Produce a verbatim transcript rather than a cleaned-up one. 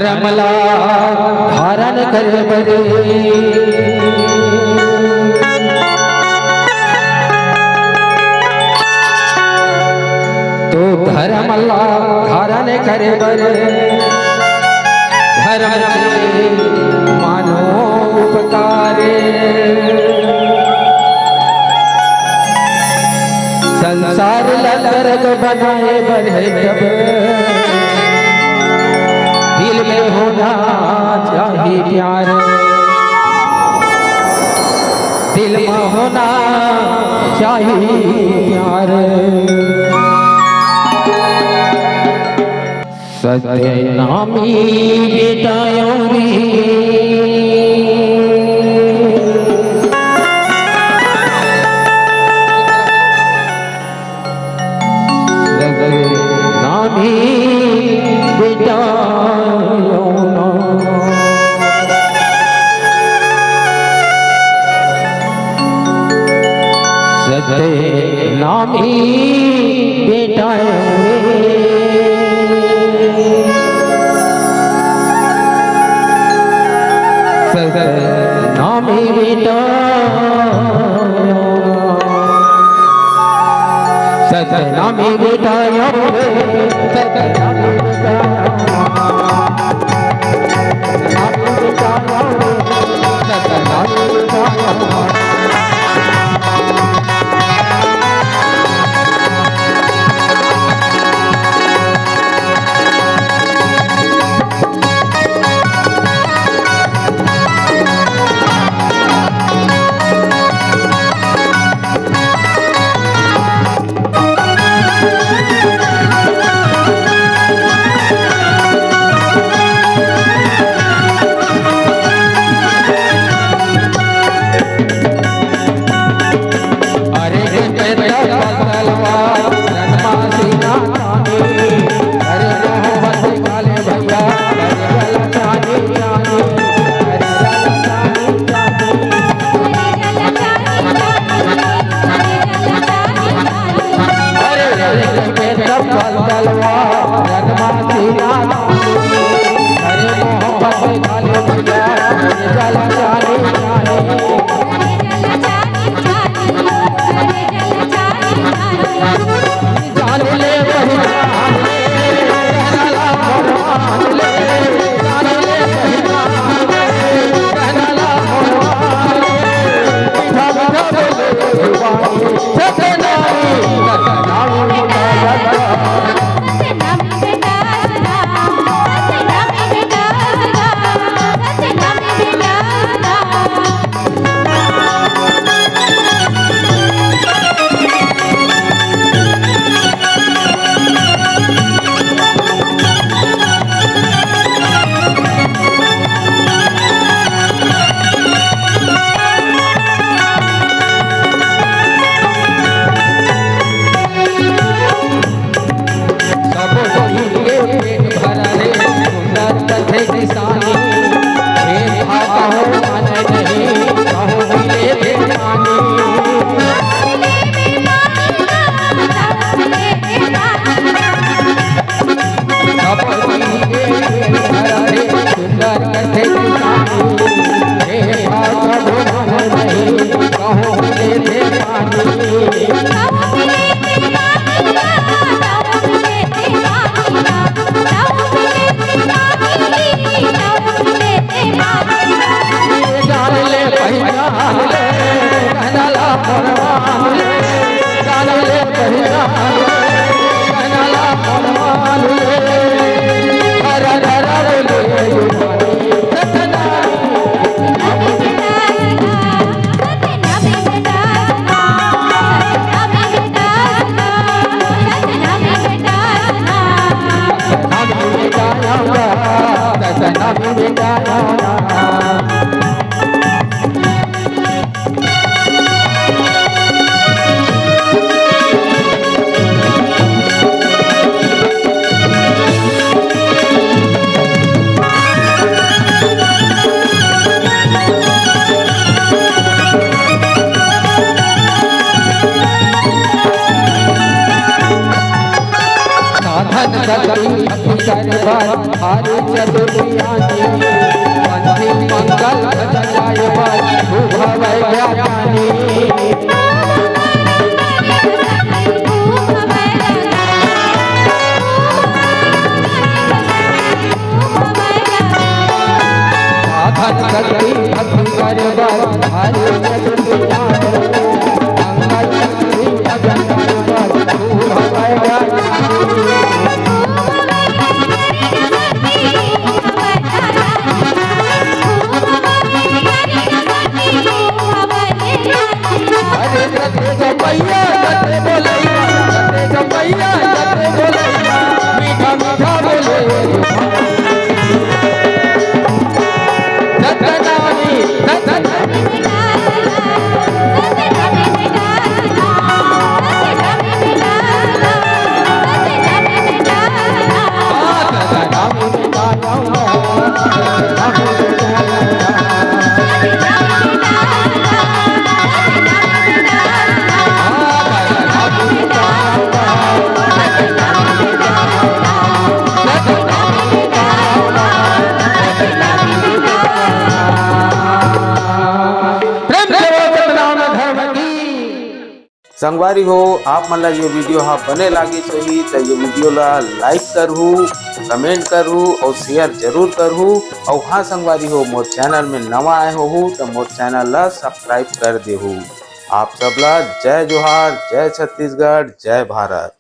धर्म ला धारण करे बर, तो धर्म ला धारण करे बर, धर्म के मानो उपकारे। संसार ला स्वर्ग बनाए बर हे तब, दिल में होना चाही प्यार, दिल में होना चाही प्यार। सतनामी बेटा रे। सतनामी बेटा रे। सतनामी बेटा रे। सतनामी बेटा, सतनामी बेटा रे। सतनामी बेटा, सतनामी बेटा रे। सतनामी बेटा। साधन सतई भक्ति करवा हरि चतुर्दियानी, पंथी मंगल भजन गाय बर, तू भवै ज्ञानी। साधन शक्ति भक्ति करे बर, हरि चतुर्दियानी, मंगल शक्ति भजन गाय बर, तू भवै ज्ञानी। अरे सत्य जपैया सत्य बोलैया, सत्य जपैया सत्य बोलैया, मीठा मीठा बोले। सतनामी सतनामी। प्रेम से बोल सतनाम धर्म की। संगवारी हो, आप मन ला ये वीडियो हा बने लागिस होही त ये वीडियो ला लाइक करहू, कमेंट करहू और शेयर जरूर करहू। और हाँ संगवारी हो, मोर चैनल में नवा आए होहू त मोर चैनल ला सब्सक्राइब कर देहू। आप सब ला जय जोहार, जय छत्तीसगढ़, जय भारत।